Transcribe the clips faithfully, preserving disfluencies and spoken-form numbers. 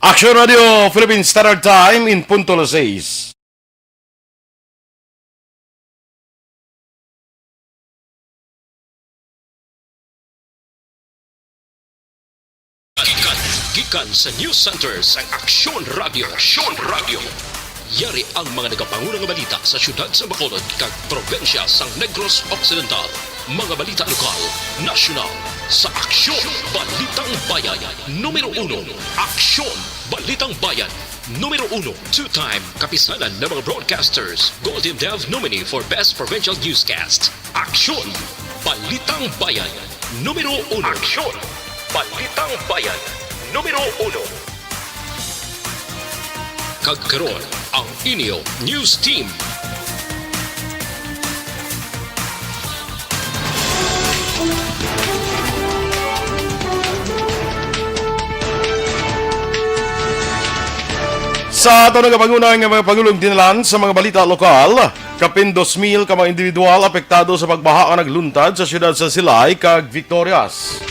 Aksyon Radio Philippine Standard Time in punto las seis. Gikan, gikan sa News Center sang Aksyon Radio. Aksyon Radio. Yari ang mga nagapanguna nga balita sa siyudad sa Bacolod kag probinsya sang Negros Occidental. Mga balita lokal, nasyonal, sa Aksyon Balitang Bayan. Numero uno, Aksyon Balitang Bayan. Numero uno, two-time Kapisanan ng mga Broadcasters Golden Dove nominee for Best Provincial Newscast. Aksyon! Balitang Bayan, numero uno. Aksyon! Balitang Bayan, numero uno. Kag karon, ang inyo news team. Sa aton nga panguna nga mga pangulong dinalan sa mga balita lokal, kapin dos mil ka mga individual apektado sa pagbaha nga nagluntad sa siyudad sa Silay kag Victorias.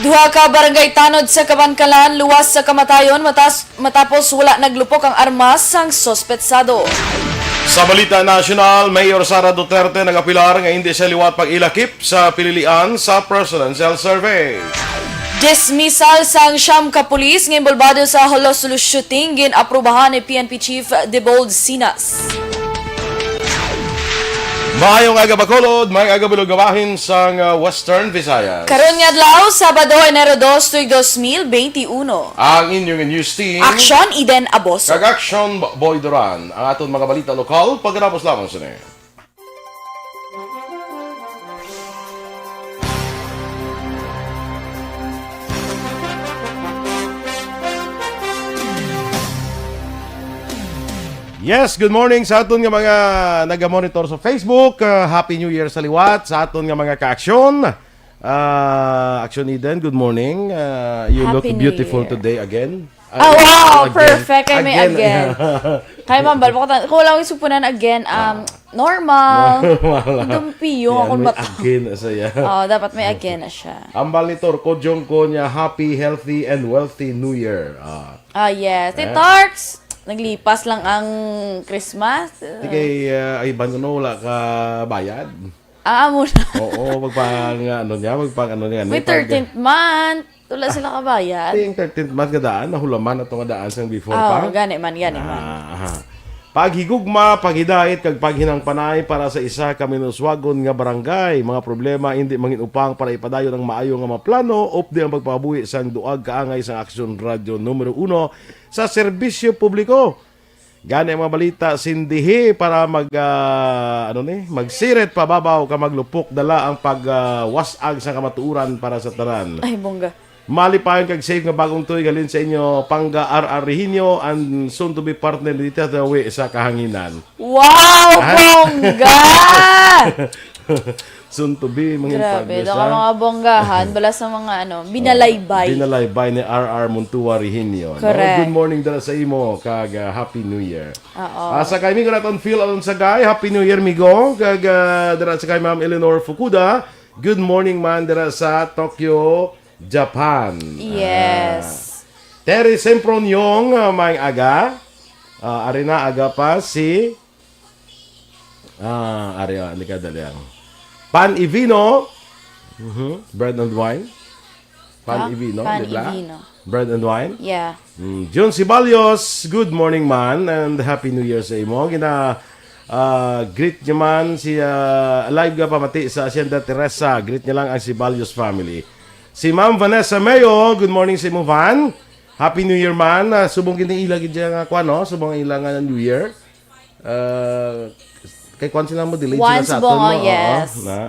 Duha ka barangay tanod sa Kabankalan luwas sa kamatayon matas-, matapos wala naglupok ang armas sang suspetsado. Sa balita nasyonal, Mayor Sara Duterte nagapilar nga hindi siya liwat pag-ilakip sa pililian sa presidential survey. Dismissal sang siyam ka pulis nga inbolbado sa Holosulu shooting gin-aprubahan ni P N P Chief Debold Sinas. Maayong aga, Bacolod. Maayong aga, Bulog nga bahin sang, ah, Western Visayas. Karon nga adlaw, Sabado, Enero dos, tuig dos mil benti uno. Ang inyong news team. Aksyon, Eden Aboso. Kag Aksyon, Bo-, Boy Duran. Ang aton mga balita lokal, pagkatapos lamang sini. Yes, good morning sa aton nga mga naga-monitor sa Facebook. Ah, Happy New Year sa liwat sa aton nga mga ka-aksyon. Ah, Action Eden, good morning. Ah, you look Happy New beautiful Year. Today again. Ah, Ah, wow, again. Perfect. Kay may Again. Again. Kay ma'am, bal, bako ta-, kung wala akong supunan again, um, Ah. Normal. Normal. Dumpiyo Yan, akong may mata. Again na siya. Oh, dapat may again na siya. Ambal ni Tor Kojong ko niya, "Happy, healthy, and wealthy New Year." Ah. Ah, yes. Eh. Ti Tarks, naglipas lang ang Christmas. Di kay, ah, ay, ban ko, no, wala ka bayad. Ah, amo na. Oo, magpang, ano niya, magpang, ano niya, May ni pag- thirteenth month. Wala sila kabayad. Ting thirteenth month nga daan, nahulaman ato nga daan sang before Oh, pa. Gani man, gani man. Ah, aha. Paghigugma, paghidait, kag paghinangpanay para sa isa ka minuswagon nga barangay. Mga problema, hindi mangin upang para ipadayon ang maayo nga maplano, updi ang pagpangabuhi sang duag kaangay sang Aksyon Radyo Numero Uno sa serbisyo publiko. Gani ang mga balita, sindihi para mag, ah, ano ni, magsirit pababaw ka maglupok dala ang pag, ah, was-ag sa kamatuoran para sa tanan. Ay, bongga. Malipayon kag safe nga bagong tuig halin sa inyo, Pangga R R Rehinio, and soon to be partner ni Tita Dawi sa kahanginan. Wow, Ah. Bongga! Soon to be, mga Grabe, partner daw sa ka mga bonggahan, bala sa mga, ano, binalaybay. Binalaybay ni R R Montua Rehinio, no? Correct. Good morning dala sa imo, kag, ah, Happy New Year. Oo. Ah, sa kay Migo naton, Phil Alonsagay, Happy New Year, Migo. Kag, ah, dala sa kay Ma'am Eleanor Fukuda, good morning man dala sa Tokyo, Japan. Yes. Ah, Terry Semproniong, ah, may aga. Ah, ari na, aga pa si Ah, ari, ah, hindi ka dali ang Pan Ivino. Mhm. Bread and wine. Pan Ah, Ivino, Pan di ba? Ivino. Bread and wine. Yeah. Mm, Jun Sibalios, good morning, man, and Happy New Year sa imo. Gina, ah, greet niya man si, ah, live nga pamati sa Hacienda Teresa. Greet niya lang ang Sibalios family. Si Ma'am Vanessa Mayo, good morning sa imo, Van. Happy New Year, man. Ah, subong gini ila gid siya nga kwan, no? Subong ila nga New Year. Ah, kay kwan sila mo, delay sila Once sa aton, bong, oh, no? Oo, yes. Na.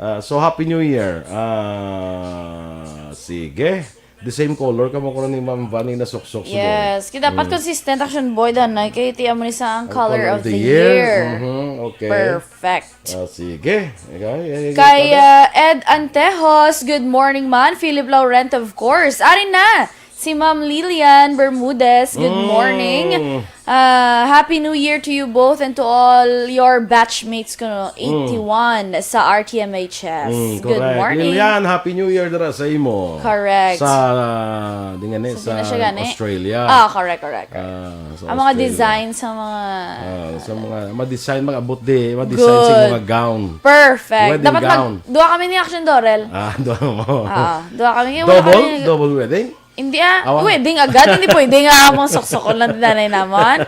Ah, so, Happy New Year. Ah, sige. The same color ka mo ko ni Ma'am Vanny na suksok, subo. Yes. Kita dapat Mm. consistent, Action Boy, dan na. Kay ti amo ni sa ang Ang color color of of the the year. year. Mhm, okay. Perfect. Ah, sige. Ikaw, eh, Kay, ikaw, ah, Ed Antejos, good morning, man. Philip Laurent, of course. Ari na. Si Ma'am Lilian Bermudez, good morning. Mm. Ah, Happy New Year to you both and to all your batchmates ko, no? Mm. Eighty-one sa R T M H S. Mm, good correct. Morning. Lilian, Happy New Year dira sa imo. Correct. Sa, ah, di nga ni, sa, sa di na siya gani. Australia. Ah, correct, correct, correct. Ah, sa Ang mga Australia. Design sa mga Ah, sa mga, ma-design, mag-abot di, ma-design sa Good. Mga gown. Perfect. Wedding Dapat mag-, gown. Duha kami ni Action Dorel. Ah, duha mo. Ah, duha kami. Wala Double? Kami Double wedding? Hindi, ah. Awa. Wedding agad. Hindi pwede nga among suksukon lang dinanay namon.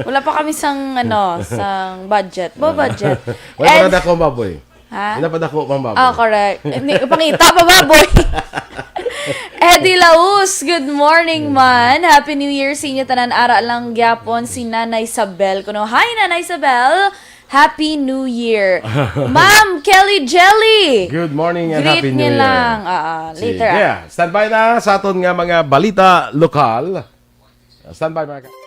Wala pa kami sang, ano, sang budget. Bo budget. Wala pa And na dako, baboy. Ha? Pinapadako pang baboy. Ah, correct. Hindi, pangita pa, baboy. Eddie Laus, good morning, man. Happy New Year sa inyo tanan. Ara lang gyapon si Nanay Isabel. Kuno, hi, Nanay Isabel. Happy New Year. Ma'am Kelly Jelly. Good morning and Greet Happy New niyo Year. Lang. Ah, ah, Sige. Later, ah. Yeah. Standby na sa aton nga mga balita lokal. Standby, mga ka-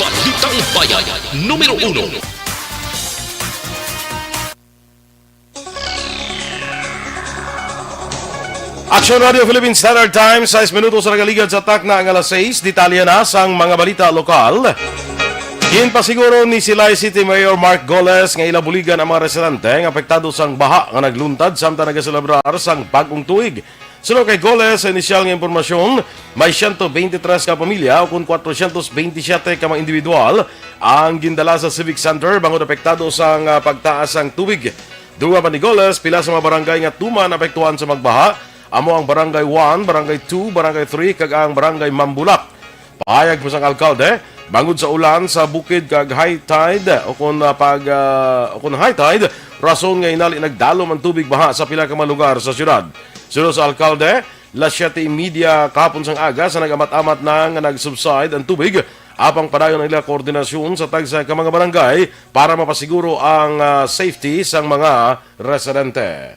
Balitang Bayan, numero uno. Action Radio Philippine Standard Time, sais minutos sa nagaligad sa takna nga alas sais. Detalye na sang mga balita lokal. Ginpasiguro ni Silay City Mayor Mark Goles nga ila buligan ang mga residente nga apektado sang baha nga nagluntad samtang nagaselebrar sang bag-ong tuig. Suno kay Goles, sa inisyal nga impormasyon, may siyento beintitres ka pamilya o kon kwatrosyentos beintisiyete ka mga individual ang gindala sa Civic Center bangod apektado sang, ah, pagtaas sang tubig. Dugang pa ni Goles, pila sa mga barangay nga tuman apektuhan sa magbaha amo ang Barangay one, Barangay two, Barangay three, kag ang Barangay Mambulak. Pahayag pa sang alkalde, bangod sa ulan sa bukid kag high tide, o kon, ah, pag, ah, o kon high tide, rason nga inali nagdalom ang tubig baha sa pila ka mga lugar sa siyudad. Suno sa alkalde, las siyete y media kahapon sang aga sa nag-amat-amat na nga nag-subside ang tubig, apang padayon ang ila koordinasyon sa tagsa ka mga barangay para mapasiguro ang, ah, safety sang mga residente.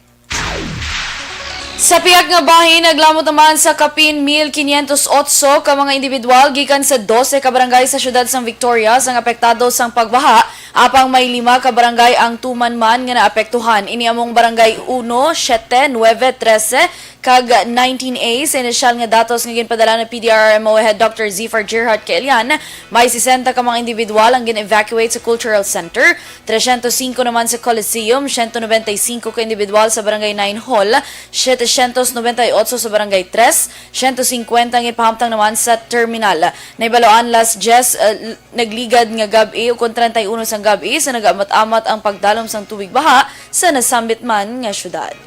Sa pihak nga bahin, naglamot naman sa kapin mil quinientos otso ka mga individual gikan sa dose ka barangay sa siyudad sang Victoria sang apektado sang pagbaha, apang may lima ka barangay ang tuman man nga naapektuhan. Ini among Barangay uno, siete, nuebe, trese, kag nineteen A. Sa inisyal nga datos nga ginpadala ni P D R R M O Head Doctor Zifar Gerhard Caelian, may sesenta ka mga individual ang gin-evacuate sa Cultural Center, tresyentos singko naman sa Coliseum, siyento nobenta y singko ka individual sa Barangay nine Hall, setecientos noventa y ocho sa Barangay tres, siyento singkwenta ang ipahamtang naman sa terminal. Nahibaluan las dyes, uh, nagligad nga gab-i, o kon treinta y uno sang gab-i, sa nag-amat-amat ang pagdalom sang tubig baha sa nasambit man nga syudad.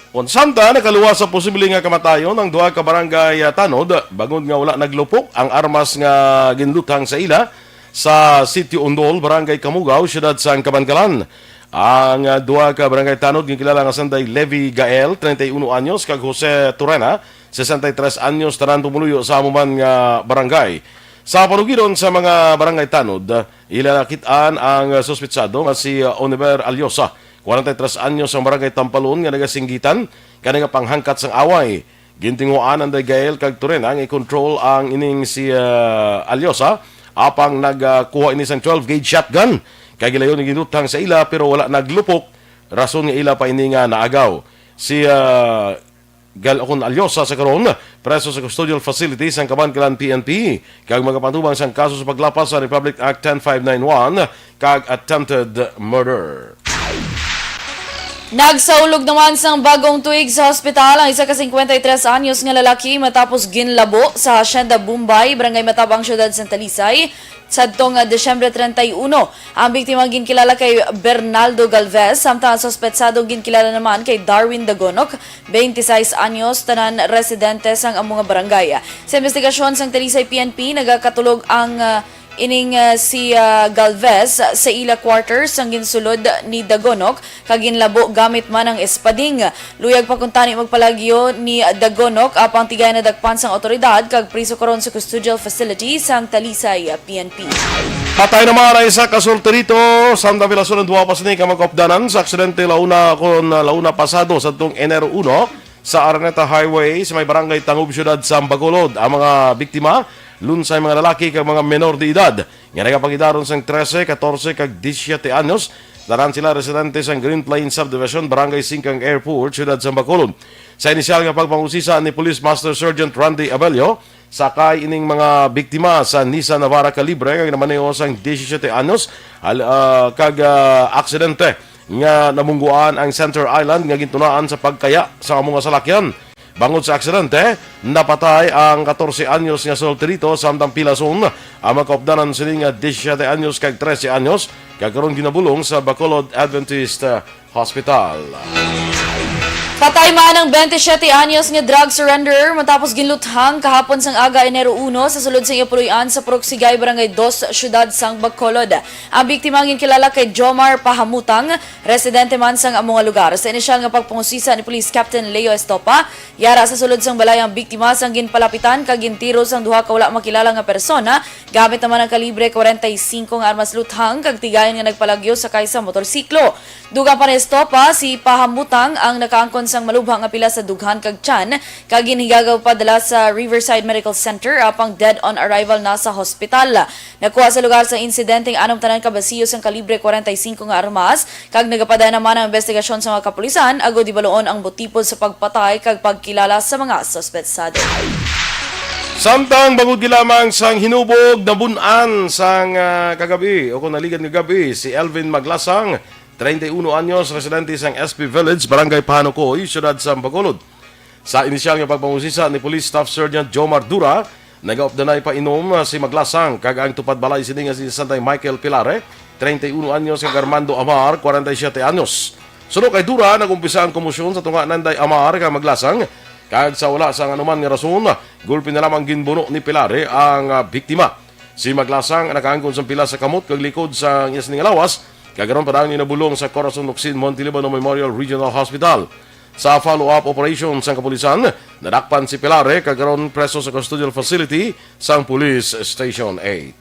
Kon samtang nakaluwas sa posible nga kamatayon ang duha ka barangay, ah, tanod, bangod nga wala naglupok ang armas nga ginluthang sa ila sa Sitio Undol, Barangay Kamugaw, siyudad sang Kabankalan. Ang, ah, duha ka barangay tanod ginkilala nga sanday Levi Gael, treinta y uno anyos, kag Jose Torena, sesenta y tres anyos, tanan pumuluyo sa amo man nga barangay. Sa panugiron sa mga barangay tanod, ila nakit-an ang suspetsado nga si Oliver Alyosa, kwarenta y tres anyos, ang barangay Tampalon nga nagasinggitan kani nga panghangkat sang away. Gintinguhaan ang Gael kag Torena nga i-control ang ining si, ah, Alyosa, apang nagkuha ini sang twelve gauge shotgun kag gilayon nga ginluthang sa ila, pero wala naglupok, rason nga ila pa ini nga naagaw. Si, ah, Gal-, o kon Alyosa sa karon, preso sa custodial facility sang Kabankalan P N P, kag magapatubang sang kaso sa paglapas sa Republic Act ten five nine one kag attempted murder. Nagsaulog naman sang bag-ong tuig sa hospital ang isa ka singkwenta y tres anyos nga lalaki matapos ginlabo sa Hacienda Bombay, Barangay Matabang, Siyudad sang Talisay. Sadto nga Disyembre treinta y uno, ang biktima ginkilala kay Bernaldo Galvez, samtang ang suspetsado ginkilala naman kay Darwin Dagonok, twenty-six anyos, tanan residente sang amo nga barangay. Sa investigasyon sang Talisay P N P, nagakatulog ang, ah, ining, ah, si, ah, Galvez sa ila quarters ang ginsulod ni Dagonok kag ginlabo gamit man ang espading. Luyag pa kuntani magpalagyo ni Dagonok, apang tigayon nadakpan sang awtoridad kag priso karon sa custodial facility sang Talisay P N P. Patay naman ang isa ka solterito, samtang pilason ang duha pa sini ka magkaupdanan sa aksidente launa kon launa pasado sa tong Enero uno sa Araneta Highway sa may barangay Tangub, siyudad sa Bacolod. Ang mga biktima, lunsay mga lalaki kag mga menor de edad nga nagapangidaron sang trese, katorse kag disiyete anyos. Tanan sila residente sang Green Plains Subdivision, Barangay Singkang Airport, siyudad sa Bacolod. Sa inisyal nga pagpangusisa ni Police Master Sergeant Randy Abelio, sakay ining mga biktima sa Nissan Navara Calibre nga ginamaneho sang disisiete anyos, al-, ah, kag, ah, aksidente nga namungguan ang center island nga gintunaan sa pagkaya sa amo nga salakyan. Bangod sa aksidente, napatay ang katorse anyos nga solterito, samtang pilason ang magkaupdanan sini nga disisiete anyos kag trese anyos, kag karon ginabulong sa Bacolod Adventist, ah, Hospital. Patay man ang twenty-seven anyos nga drug surrender matapos ginluthang kahapon sang aga, Enero uno, sa sulod sang iya puloy-an sa Purok Sigay, Barangay Dos, siyudad sang Bacolod. Ang biktima ang ginkilala kay Jomar Pahamutang, residente man sang amo nga lugar. Sa inisyal nga pagpangusisa ni Police Captain Leo Estopa, yara sa sulod sang balay ang biktima sang ginpalapitan kag gintiro sang duha ka wala makilala nga persona gamit naman ang kalibre kwarenta y singko nga armas luthang kag tigayon nga nagpalagyo sakay sa motorsiklo. Dugang pa ni Estopa, si Pahamutang ang nakaangkon sang malubha nga pila sa dughan kag tiyan, kag ginhigagaw pa dala sa Riverside Medical Center, apang dead on arrival na sa hospital. Nakuha sa lugar sa insidente ang anum tanan ka basiyo sang kalibre kwarenta y singko nga armas, kag nagapadayon naman ang investigasyon sa mga kapulisan agod hibaluon ang motibo sa pagpatay kag pagkilala sa mga suspetsado. Samtang bangod lamang sang hinubog nabun-an sang, ah, kagabi o kung naligad nga gabi si Elvin Maglasang, treinta y uno anyos, residente sang S P Village, Barangay Pahanukoy, Siyudad sa Bacolod. Sa inisyal nga pagpangusisa ni Police Staff Sergeant Jomar Dura, nagaupdanay pa inom, ah, si Maglasang kag ang tupad balay sini nga si Sanday Michael Pilare, treinta y uno anyos, kag Armando Amar, kwarenta y siyete anyos. Suno kay Dura, nag-umpisa ang komosyon sa tunga nanday Amar kag Maglasang, kag sa wala sang anuman nga rason, gulpi na lamang ginbuno ni Pilare ang, ah, biktima. Si Maglasang nakaangkon sang pila sa kamot kag likod sa iya sini nga lawas, kag karon pa dayon ginabulong sa Corazon Locsin Montelibano Memorial Regional Hospital. Sa follow-up operation sang kapulisan, nadakpan si Pilare kag karon preso sa custodial facility sang Police Station eight.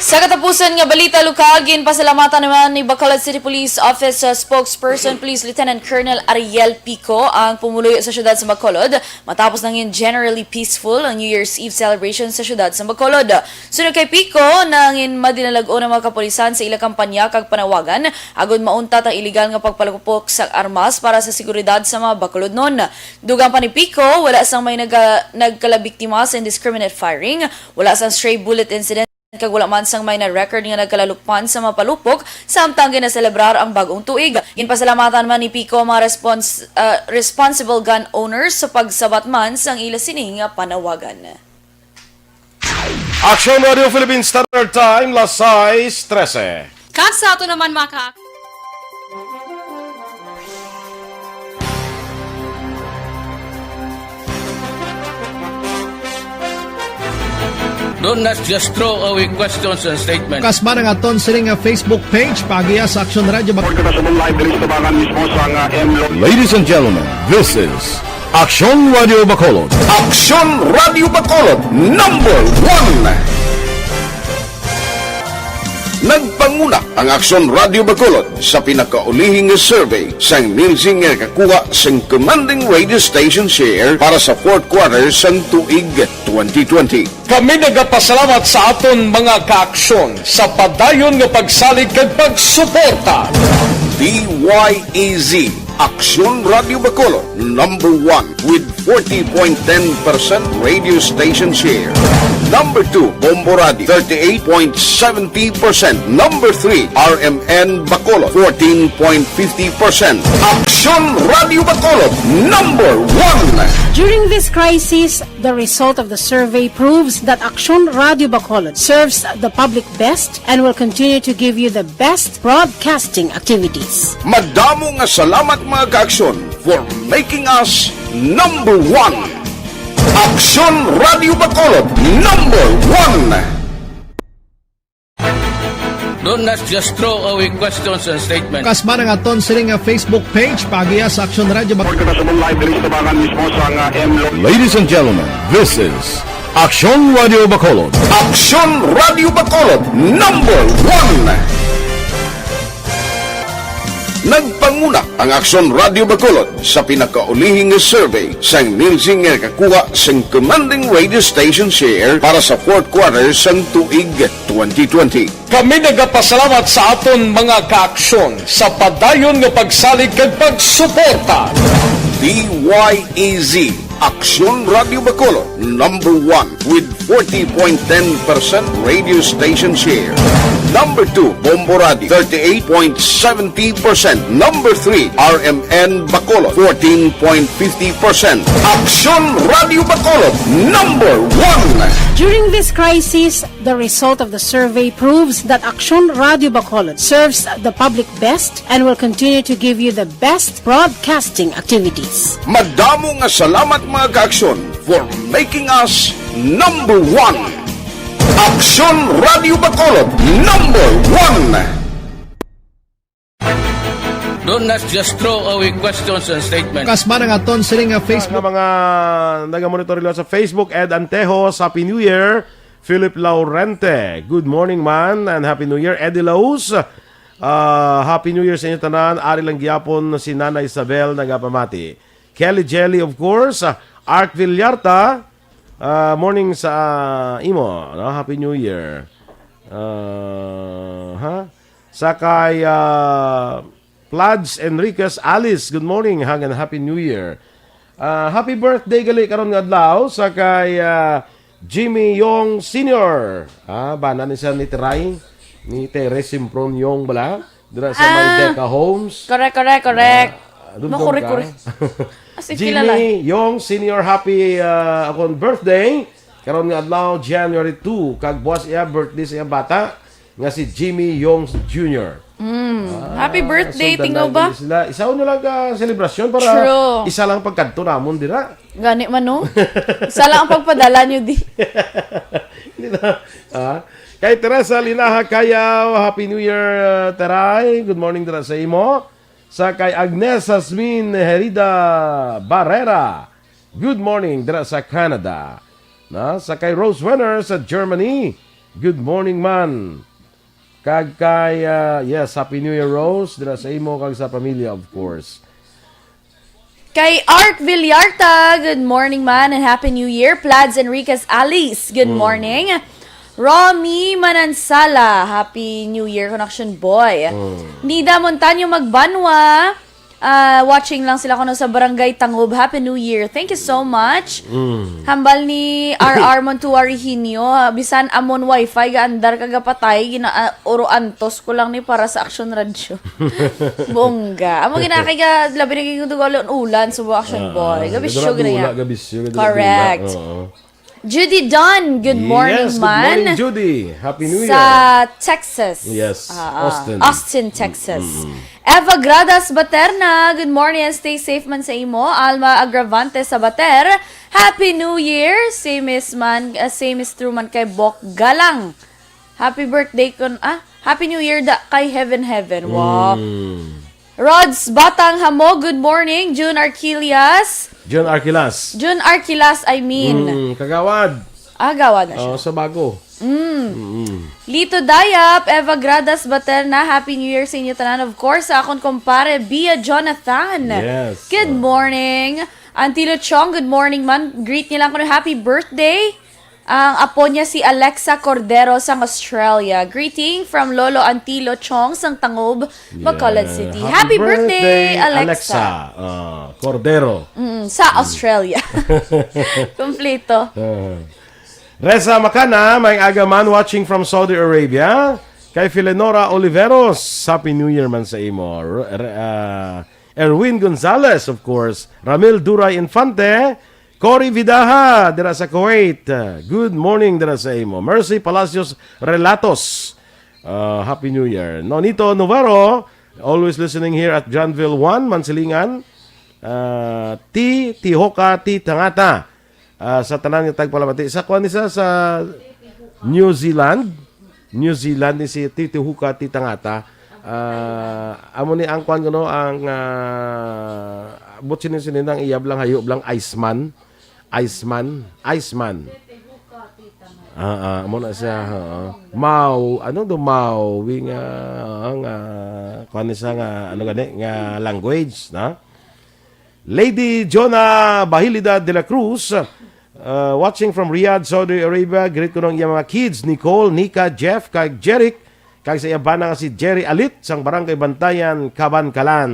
Sa katapusan nga balita lokal, ginpasalamatan naman ni Bacolod City Police Office, uh, Spokesperson Police Lieutenant Colonel Ariel Pico ang pumuluyo sa siyudad sa Bacolod matapos nangin generally peaceful ang New Year's Eve celebration sa siyudad sa Bacolod. Suno kay Pico, nangin madinalag-on ang mga kapulisan sa ila kampanya kag panawagan agud mauntat ang iligal nga pagpalupok sa armas para sa seguridad sa mga Bacolodnon. Dugang pa ni Pico, wala sang may naga-, nagkalabiktima sa indiscriminate firing, wala sang stray bullet incident, kag wala man sang may na-record nga nagkalalukpan sa mga palupok samtang ginaselebrar ang bag-ong tuig. Ginpasalamatan man ni Pico ang mga respons-, ah, responsible gun owners sa pagsabat man sang ila sini nga panawagan. Aksyon Radio Philippine Standard Time, las sais trese. Kag sa ato naman, mga ka- Don't not just throw away questions and statements. Kasba na nga aton sini nga Facebook page, paagiha sa Aksyon Radio Bac- Report kita sa live diri sa tabangan mismo sa nga M Lo- Ladies and gentlemen, this is Aksyon Radio Bacolod. Aksyon Radio Bacolod, number one. Nagpanguna ang Aksyon Radio Bacolod sa pinakaulihi nga survey sang Nielsen nga nakakuha sang commanding radio station share para sa fourth quarter sang tuig twenty twenty. Kami nagapasalamat sa aton mga kaaksyon sa padayon nga pagsalig kag pagsuporta. D Y E Z, Aksyon Radio Bacolod, number one with forty point ten percent radio station share. Number two, Bombo Radio, thirty-eight point seventy percent. Number three, R M N Bacolod, fourteen point fifty percent. Aksyon Radio Bacolod, number one. During this crisis, the result of the survey proves that Aksyon Radio Bacolod serves the public best and will continue to give you the best broadcasting activities. Madamo nga salamat, mga kaaksyon, for making us number one. Aksyon Radio Bacolod, number one. Don't not just throw away questions and statements. Kasma ang aton sini nga Facebook page, paagiha sa Aksyon Radio Bacolod. Report na sa live diri sa tabangan mismo sa nga M Lo- Ladies and gentlemen, this is Aksyon Radio Bacolod. Aksyon Radio Bacolod, number one. Nagpanguna ang Aksyon Radio Bacolod sa pinakaulihing nga survey sang Nielsen nga nakakuha sang commanding radio station share para sa fourth quarter sang tuig twenty twenty. Kami nagapasalamat sa aton mga kaaksyon sa padayon nga pagsalig kag pagsuporta. D Y E Z, Aksyon Radio Bacolod, number one with forty point ten percent radio station share. Number two, Bombo Radio, thirty-eight point seventy percent. Number three, R M N Bacolod, fourteen point fifty percent. Aksyon Radio Bacolod, number one. During this crisis, the result of the survey proves that Aksyon Radio Bacolod serves the public best and will continue to give you the best broadcasting activities. Madamo nga salamat, mga kaaksyon, for making us number one. Aksyon Radio Bacolod, number one. Don't not just throw away questions and statements. Kasma ang aton sini nga Facebook. Nga mga nagamonitor nila sa Facebook, Ed Antejos, Happy New Year. Philip Laurente, good morning, man, and Happy New Year. Eddie Laus, ah, Happy New Year sa inyo tanan. Ari lang gyapon si Nana Isabel nagapamati. Kelly Jelly, of course. Ah, Ark Villarta, ah, morning sa imo, no? Happy New Year. Ah, ha? Sa kay, ah, Plads Enriquez Alice, good morning, hag, and Happy New Year. Ah, happy birthday gali karon nga adlaw sa kay, ah, Jimmy Yong Senior. Ah, bana ni siya ni Teray, ni Tere Simpron Yong bala. Dira sa may Ah. Deca Homes. Correct, correct, correct. Ah, dugdog Makuri-kuri. ka. As in, kilala. Jimmy Yong Senior, happy, ah, akong birthday. Karon nga adlaw, January two, kag buwas iya birthday sa iya bata nga si Jimmy Yong Junior. Mm. Ah, Happy birthday, so, tingaw danay ba? din sila. Isa nyo lang ka selebrasyon para True. isa lang pagkadto namon dira. Gani man, no? Isa lang ang pagpadala nyo di. Hindi na. Ah. Kay Teresa Linaha Kayaw, Happy New Year, uh, Teray. Good morning dira sa imo. Sa kay Agnes Jasmine Herida Barrera, good morning dira sa Canada. Na, sa kay Rose Wenner sa Germany, good morning, man. Kag kay, ah, yes, Happy New Year, Rose, dira sa imo kag sa pamilya, of course. Kay Ark Villarta, good morning, man, and Happy New Year. Plads Enriquez Alice, good Mm. morning. Romy Manansala, Happy New Year, Connection Boy. Mm. Nida Montaño Magbanwa, ah, watching lang sila kuno sa Barangay Tangub. Happy New Year. Thank you so much. Mm. Hambal ni R R Montuari Hinio, ah, bisan amon wifi, gaandar ka gapatay, gina, ah, oro antos ko lang ni para sa Action Radio. Bongga. Amo gina kay ga, labi na gyud dugo ulan, Subo Action Ah, Boy. Gabisyo gid gina dula, niya. gabisyo gid Correct. dula. Oo. Judy Don, good morning, Yes, good man. morning, Judy. Happy New Sa Year. Texas. Yes, Ah, ah. Austin. Austin, Texas. Mm-mm. Eva Gradas Baterna, good morning and stay safe man sa imo. Alma Agravante sa Bater, Happy New Year. Same is man, ah, same is true man kay Bok Galang. Happy birthday kun, ah, Happy New Year da kay Heaven Heaven. Wow. Mm. Rods Batang Hamo, good morning. June Arquillas. June Arquilas. June Arquilas, I mean. Mm, kagawad. Ah, gawad na siya. Oh, sa bago. Mm. Mm-mm. Lito Dayap, Eva Gradas Baterna, Happy New Year sa inyo tanan. Of course, sa akon kumpare, Bia Jonathan. Yes. Good morning. Auntie Luchong, good morning, man. Greet niya lang ko na happy birthday. Ang apo niya si Alexa Cordero sang Australia. Greeting from Lolo Antilo Chong sang Tangub, Bacolod Yeah. City. Happy Happy birthday, birthday, Alexa. Alexa. Ah, Cordero. Mm, sa Australia. Kompleto. Ah. Reza Macana, may aga man watching from Saudi Arabia. Kay Filenora Oliveros, Happy New Year man sa imo. R-, r-, ah, Erwin Gonzalez, of course. Ramil Duray Infante, Cory Vidaha, dira sa Kuwait. Good morning, dira sa imo. Mercy Palacios Relatos, uh, Happy New Year. Nonito Novaro, always listening here at Granville one, Mansilingan. Uh, T, Tihoka, T, Tangata. Uh, sa tanan nga tagpalamati. Sa kuwan isa sa New Zealand, New Zealand ni si Titihuka Titangata. Ah, amo ni ang kwan kuno ang, ah, bot sini sini nang iyab lang hayo lang Iceman. Iceman, Iceman. Ah, ah, amo na siya, oo. Mau, ano do Mau, wi nga, oo, nga, kuwan ni siya nga, ano gani, nga language, na? Lady Jonah Bahilida de la Cruz, uh, watching from Riyadh, Saudi Arabia. Greet ko ng iyang mga kids, Nicole, Nika, Jeff, kag Jeric, kag sa iya bana nga si Jerry Alit, sang Barangay Bantayan, Kabankalan.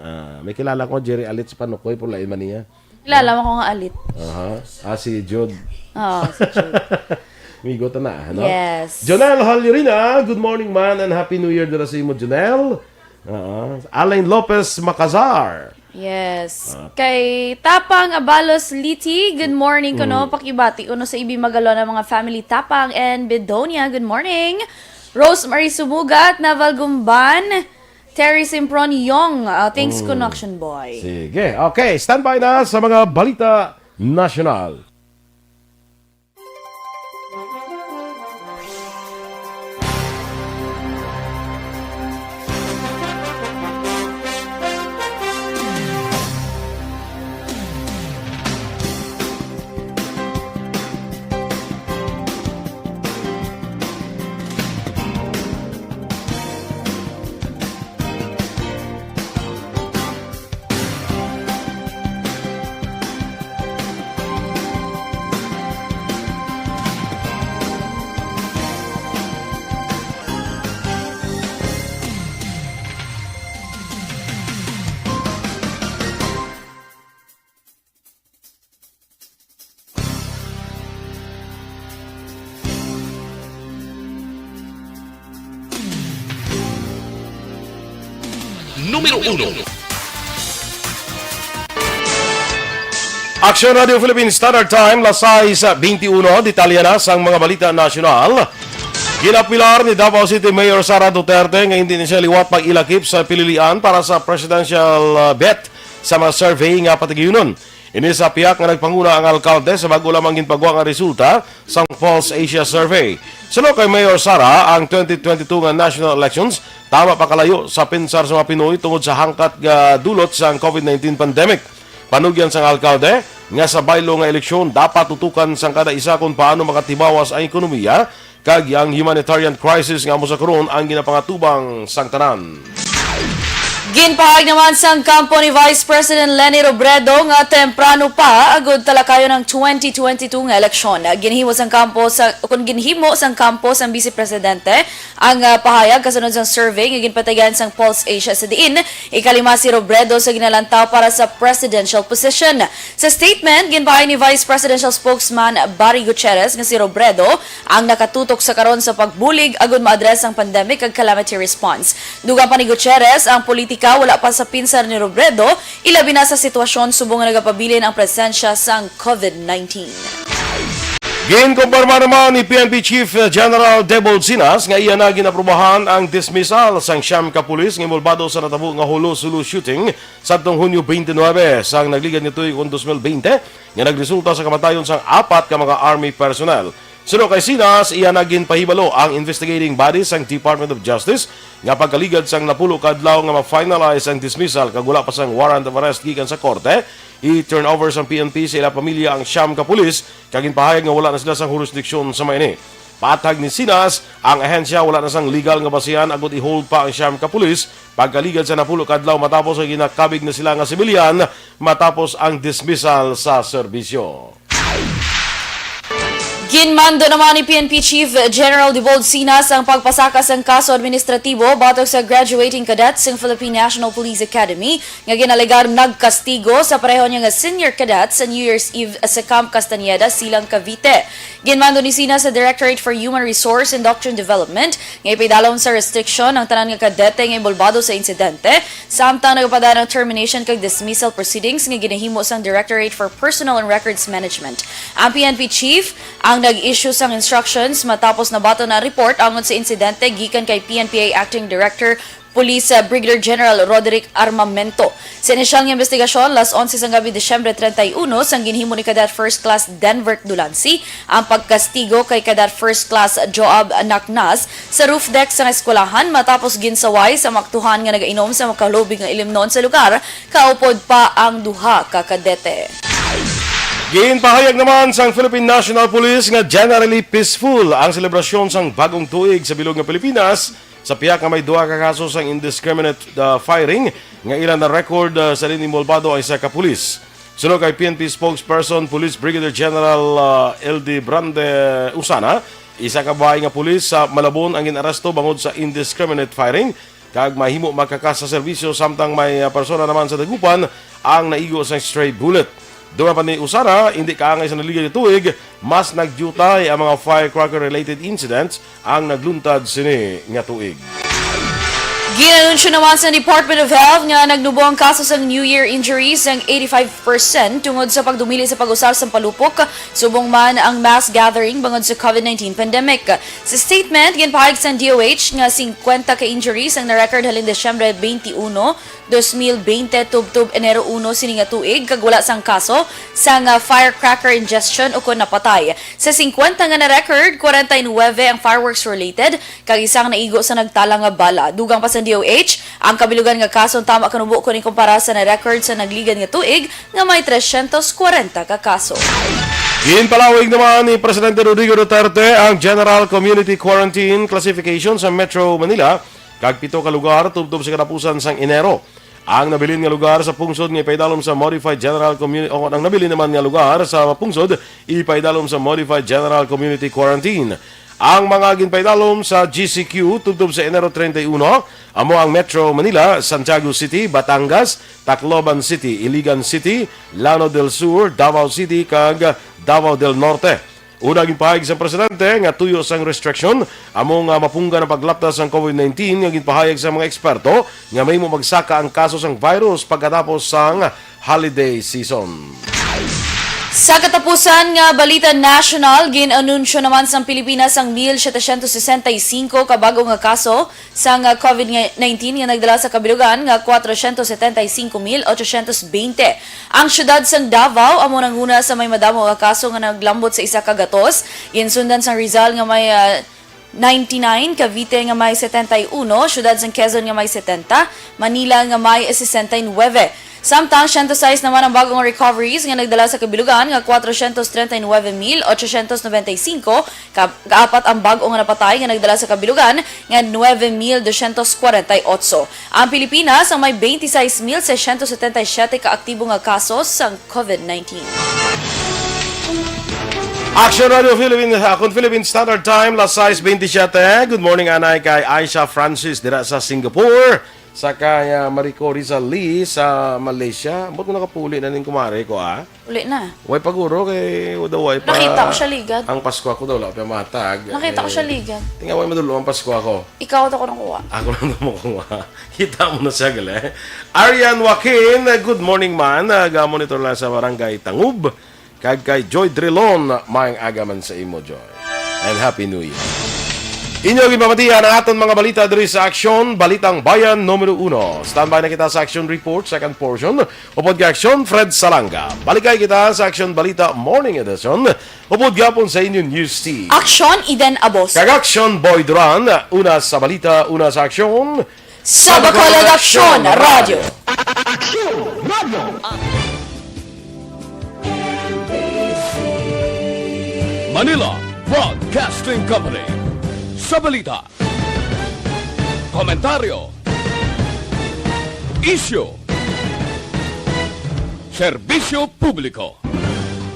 Ah, may kilala ko, Jerry Alit sa Panukoy, pero lain man niya. Kilala mo ko nga Alit. Aha. Ah, si Jude. Oo, si Jude. Migo ta na, no? Yes. Jonel Halirina, good morning, man, and Happy New Year dira sa imo, Jonel. Oo. Alain Lopez Macazar. Yes. Ah. Kay Tapang Abalos Liti, good morning kuno. Mm. Pakibati uno sa Ibi Magalona, mga family Tapang and Bedonia, good morning. Rosemary Sumugat, Naval Gumban, Terry Simpron Yong, uh, thanks, Mm. Connection Boy. Sige. Okay, standby na sa mga balita nasyonal. Numero uno. Aksyon Radio Philippine Standard Time, las sais beintiuno. Detalye na sang mga balita nasyonal. Ginapilar ni Davao City Mayor Sara Duterte nga hindi na siya liwat pag-ilakip sa pililian para sa presidential, uh, bet sa mga survey nga patigayunon. Ini sa pihak nga nagpanguna ang alkalde sa bago lamang ginpagwa nga resulta sang Pulse Asia Survey. Suno kay Mayor Sara, ang twenty twenty-two nga national elections tama pa kalayo sa pensar sa mga Pinoy tungod sa hangkat nga dulot sang covid nineteen pandemic. Panugyan sang alkalde nga sa baylo nga eleksyon dapat tutukan sang kada isa kon paano makatibawas ang ekonomiya kag ang humanitarian crisis nga amo sa karon ang ginapangatubang sang tanan. Ginpahayag naman sang kampo ni Vice President Leni Robredo nga temprano pa agud talakayon ang twenty twenty-two nga eleksyon. Ginhimo sang kampo sa, kun ginhimo sang kampo sang Vice Presidente ang, ah, pahayag kasunod sang survey nga ginpatigayon sang Pulse Asia sa diin ikalima si Robredo sa ginalantaw para sa presidential position. Sa statement, ginpahayag ni Vice Presidential Spokesman Barry Gutierrez nga si Robredo ang nakatutok sa karon sa pagbulig agud ma-address ang pandemic kag calamity response. Dugang pa ni Gutierrez, ang politika wala pa sa pinsar ni Robredo, ilabi na sa sitwasyon subong nga nagapabilin ang presensya sang covid nineteen. Ginkumpirma naman ni P N P Chief General Debold Sinas nga iya na ginaprubahan ang dismissal sang siyam ka pulis nga inbolbado sa natabo nga hulo-sulo shooting sadtong Hunyo twenty-nine sang nagligad nga tuig, kon dos mil bente, nga nagresulta sa kamatayon sang apat ka mga army personnel. Suno kay Sinas, iya na ginpahibalo ang investigating body sang Department of Justice nga pagkaligad sang napulo ka adlaw nga ma-finalize ang dismissal kag wala pa sang warrant of arrest gikan sa korte, i-turnover sang P N P sa ila pamilya ang siyam ka pulis kag ginpahayag nga wala na sila sang hurisdiksyon sa may ini. Paathag ni Sinas, ang ahensya wala na sang legal nga basihan agud i-hold pa ang siyam ka pulis pagkaligad sa napulo ka adlaw matapos nga ginakabig na sila nga sibilyan matapos ang dismissal sa serbisyo. Ginmando naman ni P N P Chief General Debold Sinas ang pagpasaka sang kaso administratibo batok sa graduating cadets sang Philippine National Police Academy nga ginalegar nagkastigo sa pareho niya nga senior cadet sa New Year's Eve sa Camp Castañeda, Silang, Cavite. Ginmando ni Sinas sa Directorate for Human Resource and Doctrine Development nga ipaidalom sa restriksyon ang tanan nga kadete nga inbolbado sa insidente, samtang nagapadaan ang termination kag dismissal proceedings nga ginahimo sang Directorate for Personnel and Records Management. Ang P N P chief ang nag-issue sang instructions matapos nabaton na ang report angon sa insidente gikan kay P N P A Acting Director Police, uh, Brigadier General Roderick Armamento. Sa inisyal nga investigasyon, las onse sang gabi, Disyembre treinta y uno, sang ginhimo ni Cadet First Class Denver Dulansi ang pagkastigo kay Cadet First Class Joab Naknas sa roof deck sang eskwelahan matapos ginsaway sa maktuhan nga nagainom sa makalubig nga ilimnon sa lugar, kaupod pa ang duha ka kadete. Ginpahayag naman sang Philippine National Police nga generally peaceful ang selebrasyon sang bagong tuig sa bilog nga Pilipinas, sa pihak nga may duha ka kaso sang indiscriminate, uh, firing nga ila na-record, uh, sa diin inbolbado ang isa ka pulis. Suno kay P N P spokesperson Police Brigadier General, uh, L D Brande Usana, isa ka babayi nga pulis sa Malabon ang gin-aresto bangod sa indiscriminate firing, kag mahimo magkakas sa serbisyo, samtang may, uh, persona naman sa Dagupan ang naigo sang stray bullet. Dungan pa ni Usana, hindi kaangay sa nagligad nga tuig, mas nagyutay ang mga firecracker-related incidents ang nagluntad sini nga tuig. Ginanunsyo naman sa Department of Health nga nagnubo ang kaso sang New Year injuries sang eighty-five percent tungod sa pagdumili sa pag-usar sang palupok, subong man ang mass gathering bangod sa COVID nineteen pandemic. Sa statement, ginpahayag sang D O H nga singkwenta ka injuries ang na-record halin Disyembre twenty-one, dos mil bente tubtob Enero uno sini nga tuig, kag wala sang kaso sang, ah, firecracker ingestion ukon napatay. Sa singkwenta nga na-record, kwarenta y nuwebe ang fireworks related, kag isa ang naigo sa nagtala nga bala. Dugang pa sa D O H, ang kabilugan nga kaso ang tama kanubo kon ikumpara sa na-record sa nagligad nga tuig nga may tresyentos kwarenta ka kaso. Ginpalawig naman ni Presidente Rodrigo Duterte ang General Community Quarantine Classification sa Metro Manila, kag pito ka lugar tubtob sa katapusan sang Enero. Ang nabilin nga lugar sa pungsod nga ipaidalom sa Modified General Community, o ang nabilin naman nga lugar sa pungsod ipaidalom sa Modified General Community Quarantine. Ang mga ginpaidalom sa G C Q tubtob sa Enero treinta y uno amo ang Metro Manila, Santiago City, Batangas, Tacloban City, Iligan City, Lanao del Sur, Davao City, kag Davao del Norte. Una, ginpahayag sa presidente nga tuyo sang restriction amo nga mapunggan ang paglapta sang COVID nineteen nga ginpahayag sa mga eksperto nga mahimo magsaka ang kaso sang virus pagkatapos sang holiday season. Sa katapusan nga balita nasyonal, gin-anunsyo naman sang Pilipinas ang mil setecientos sesenta y cinco ka bag-o nga kaso sang, ah, COVID nineteen nga nagdala sa kabilugan nga cuatrocientos setenta y cinco mil ochocientos veinte. Ang siyudad sang Davao amo nanguna sa may madamo nga kaso nga naglambot sa isa ka gatos. Ginsundan sang Rizal nga may, ah, ninety-nine, Cavite nga may setenta y uno, siyudad sang Quezon nga may setenta, Manila nga may sesenta y nuwebe. Samtang siyento sais naman ang bag-o nga recoveries nga nagdala sa kabilugan nga cuatrocientos treinta y nueve mil ochocientos noventa y cinco, ka-, kaapat ang bag-o nga napatay nga nagdala sa kabilugan nga nueve mil doscientos cuarenta y ocho. Ang Pilipinas ang may twenty-six mil seiscientos setenta y siete ka aktibo nga kaso sang COVID nineteen. Action Radio Philippine, ah, kon Philippine Standard Time, las sais veintisiete. Good morning, anay kay Aisha Francis dira sa Singapore. Sa kay, ah, Marico Rizal Lee sa Malaysia. Ambot mo nakapuli na ning kumare ko, ah. Uli na. Way paguro kay daw way pa. Nakita ko siya ligad. Ang Pasko ako daw, wala pa matag. Nakita ko siya ligad. Tinga, way madulo ang Pasko ako. Ikaw to ko nakuha. Ako lang daw makuha. Kita mo na siya, gali. Arian Joaquin, good morning man. Ah, ga-monitor lang sa Barangay Tangub. Kag kay Joy Drilon, maayong aga man sa imo, Joy. And Happy New Year. Inyo ginpamatian ang aton mga balita diri sa Aksyon, Balitang Bayan numero uno. Standby na kita sa Action Report, second portion. Upod kay Aksyon, Fred Salanga. Balikay kita sa Aksyon Balita Morning Edition. Upod gihapon sa inyo News Team. Aksyon, Eden Abos. Kag Aksyon, Boy Duran. Una sa balita, una sa aksyon. Sa Bacolod Aksyon Radyo. Aksyon Radyo. Manila Broadcasting Company. Sa balita, komentaryo, isyu, serbisyo publiko.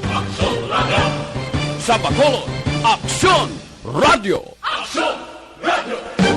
Aksyon Radyo. Sa Bacolod, Aksyon Radyo. Aksyon Radyo.